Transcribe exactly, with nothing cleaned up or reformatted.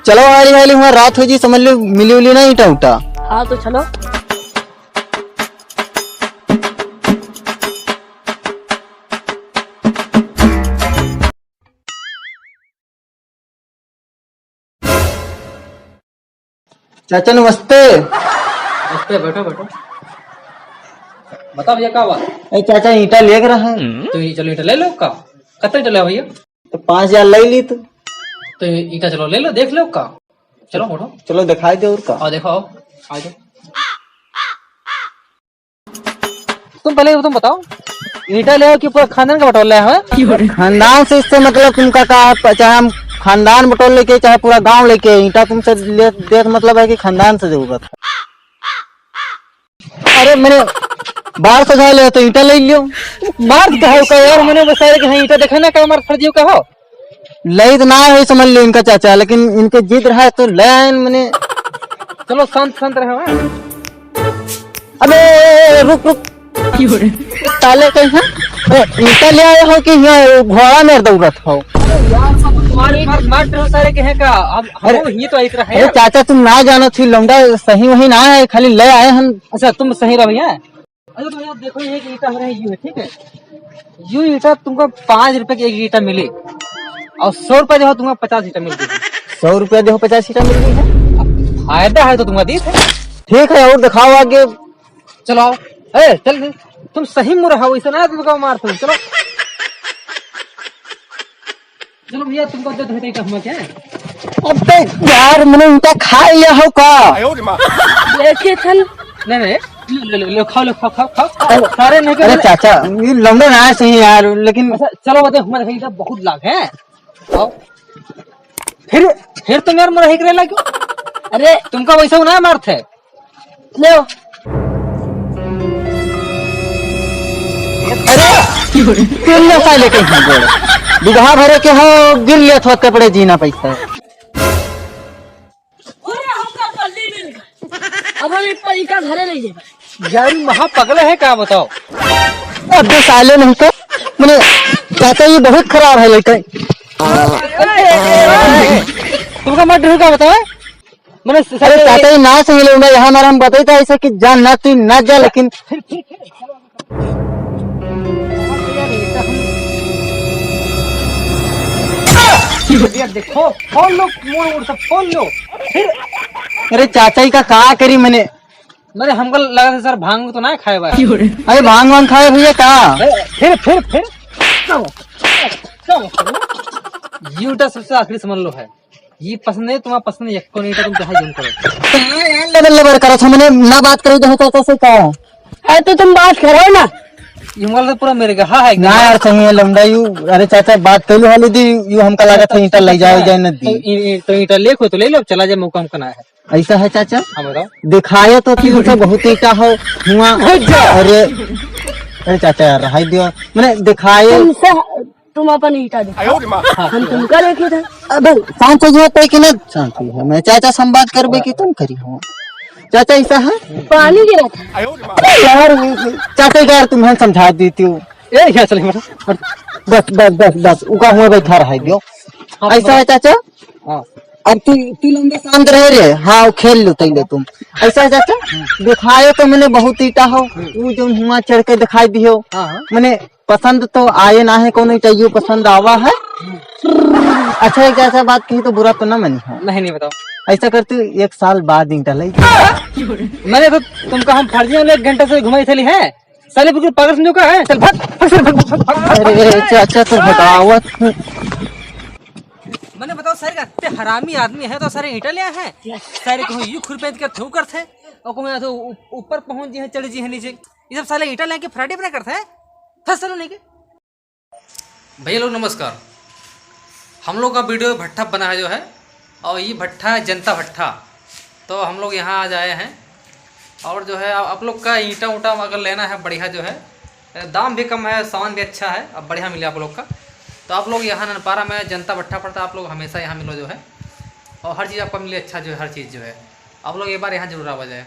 चलो हमारी वाली, हुआँ रात होइ जी, समझ लो मिली उली ना ईंटा उटा। हाँ तो चलो। चाचा नमस्ते। नमस्ते, बैठो, बैठो। बताओ भैया, का बात? ए चाचा, ईंटा लेके रहा। तो ये चलो, ईंटा ले लो का? कत्ते ईंटा ले भैया? तो पाँच हजार ले ली तू। तो ईंटा चलो ले लो, देख लो का। चलो, उठो। चलो, दिखाई दे और का। आओ, देखो, आओ। आ जाओ। तुम पहले तुम बताओ, ईंटा ले आओ कि पूरा खानदान का बटोर ले आओ, हैं? खानदान से इससे मतलब तुमका का है? चाहे हम खानदान बटोर लेके, चाहे पूरा गांव लेके, ईंटा तुमसे ले, देख मतलब है कि खानदान से जरूरत है। अरे, मैंने बार सजाए ले तो ईंटा ले लियो। मार का हो का यार, मैंने बस सारे के हाँ ईंटा देखा ना, का मार फर्जी का हो। लई तो ना है, समझ लियो इनका चाचा, लेकिन इनके जिद रहा है तो ले आए मैंने। चलो, शांत, शांत रहो, हाँ? अबे, रुक, रुक। साले कहीं, हाँ? ए, ईंटा ले आए हो कि यहाँ घोड़ा मेर दौड़त हो? यार, सब तुम्हारे मार, मार रहे हो सारे के हैं का? अब हम अरे, ये तो इतना है। अरे चाचा, तुम ना जानो थी, लौंडा सही वही ना है, खाली ले आए हम। अच्छा, तुम सही रहो भैया। अच्छा, तो यार देखो, एक ईंटा हो रहा है, यू है, ठीक है? यू ईंटा तुमको पाँच रुपए की एक ईंटा मिली और सौ रुपए दे हो, तुमको पचास ईंटा मिल जाएगी। सौ रुपया दे हो, पचास ईंटा मिल गई है। अब फायदा है तो तुमको दी थे। ठीक है, और दिखाओ आगे। चलो आओ। ए, चल, चल। तुम सही मुड़ रहा हो, इसे ना तुमको मार तुम, चलो। चलो भैया, तुमको दे दे, हम क्या है? अबे यार, मैंने ईंटा खा लिया हो का? देखे थन। नहीं, नहीं, ले, ले, ले, ले, खाओ, ले, खाओ, खाओ, खाओ, खाओ। अरे, सारे नहीं अरे कर चाचा, ये लौंडा ना सही यार, लेकिन अच्छा, चलो, बताओ, हमारे भाई का बहुत लाभ है। खाओ। फिर, फिर तुम यार मेरा हिक रेला क्यों? अरे, तुमका वैसा ना मारते। ले। अरे, तुम साले के हैं गोड़। बिगहा भरे के हो, गिर लेत हो, कपड़े जीना पैसा। अरे, हमका पल्ली मिल गई। अब हम एक पल इनका घरे नहीं जेबे। यार, ई महा पगला है का, बताओ? अबे साले नहीं तो, मने, चाचा, ये बहुत खराब है लड़का। तुमका मत डर का बताओ, मने, अरे, चाचा, ये ना सही लौंडा, यहाँ हमारा हम बताई था ऐसे कि जा ना, तू ना जा, लेकिन देखो, खोल लो, मोड़, मोड़ सब खोल लो। फिर अरे चाचा, ई का, का करी मने? मने हमको लगा था सर, भांग तो ना खाए बा। अरे भांग वांग खाए भैया का? अरे फिर, फिर, फिर? क्या हुआ? क्या हुआ? यू टा सबसे आखिरी समझ लो है। ये पसंद है, तुम्हारा पसंद है, यक्को नहीं था, तुम चाहे जून करो। कहाँ यार लबर लबर करो, हमने ना बात करो, जो चाचा से कहो। अरे तो तुम बात करो ना। ये मोबाइल तो पूरा मेरे का, हाँ है ना यार, सही है लौंडा यू। अरे चाचा, बात कर लो हाली दी, यू हमका लगा था ईंटा ले जाओ, जाए न तो दी। ई-, ई-, तो ईंटा ले खो तो ले लो, चला जाए, मौका हमका ना है। ऐसा है चाचा? हाँ, बताओ। दिखाए तो थी उसे बहुत ईंटा हो हुआ। अच्छा। अरे, अरे चाचा यार, हाय दियो। मैंने दिखाए। तुमसे, तुम अपन ईंटा दे। आयो रे माँ। हम तुमका लेके था। अबे, शांत हो जाओ, तय कि ना शांत हो जाओ। मैं चाचा संवाद करबे कि तुम करी हो। चाचा ऐसा है? पानी गिरा था। अरे यार, वो, वो, चाचा यार, तुम्हें समझा देती हूँ। ए, क्या चले, मतलब? बस, बस, बस, बस, उका हुआ बैठा रहा दियो। हाँ, ऐसा है चाचा? हाँ। अब तू, तू लंबे शांत रहे रे। हाँ, वो खेल लो तैले तुम। ऐसा है चाचा? दिखाए तो मैंने बहुत ईटा हो, वो जो हुआ चढ़ के दिखाई दियो। हाँ, हाँ। मैंने पसंद तो आए ना है, कौन चाहिए पसंद आवा है। अच्छा, एक ऐसा बात कही तो बुरा तो ना मनी हो। नहीं, नहीं, बताओ। ऐसा कर, तू एक साल बाद ईंटा लाई। मैंने तो तुमका हम फर्जी वाले एक घंटे से घुमाई थली है। साले बिल्कुल पागल समझो का है? चल भाग, भाग, चल भाग, भाग, भाग, भाग। अरे चाचा, तो बतावत। मैंने बताओ, सारे का इतने हरामी आदमी है तो सारे ईंटा ले आए हैं। सारे कहूँ यू खुरपेंत कर थू करते हैं और कहूँ या तो ऊ-, ऊपर पहुँच जी हैं, चढ़ जी हैं नीचे। ये सब साले ईंटा लेके फराटे बना करते हैं। फंस सालों लेके। भैया लोग नमस्कार। हम लोग का वीडियो भट्ठा बना है जो है, और ये भट्ठा है जनता भट्ठा। तो हम लोग यहाँ आज आए हैं और जो है आप लोग का ईंटा ऊंटा अगर लेना है बढ़िया जो है, दाम भी कम है, सामान भी अच्छा है, अब बढ़िया मिले आप लोग का। तो आप लोग यहाँ ननपारा में जनता भट्ठा पड़ता है, आप लोग हमेशा यहाँ मिलो जो है, और हर चीज़ आपको मिले अच्छा जो है, हर चीज़ जो है। आप लोग एक बार यहाँ जरूर आवा जाए।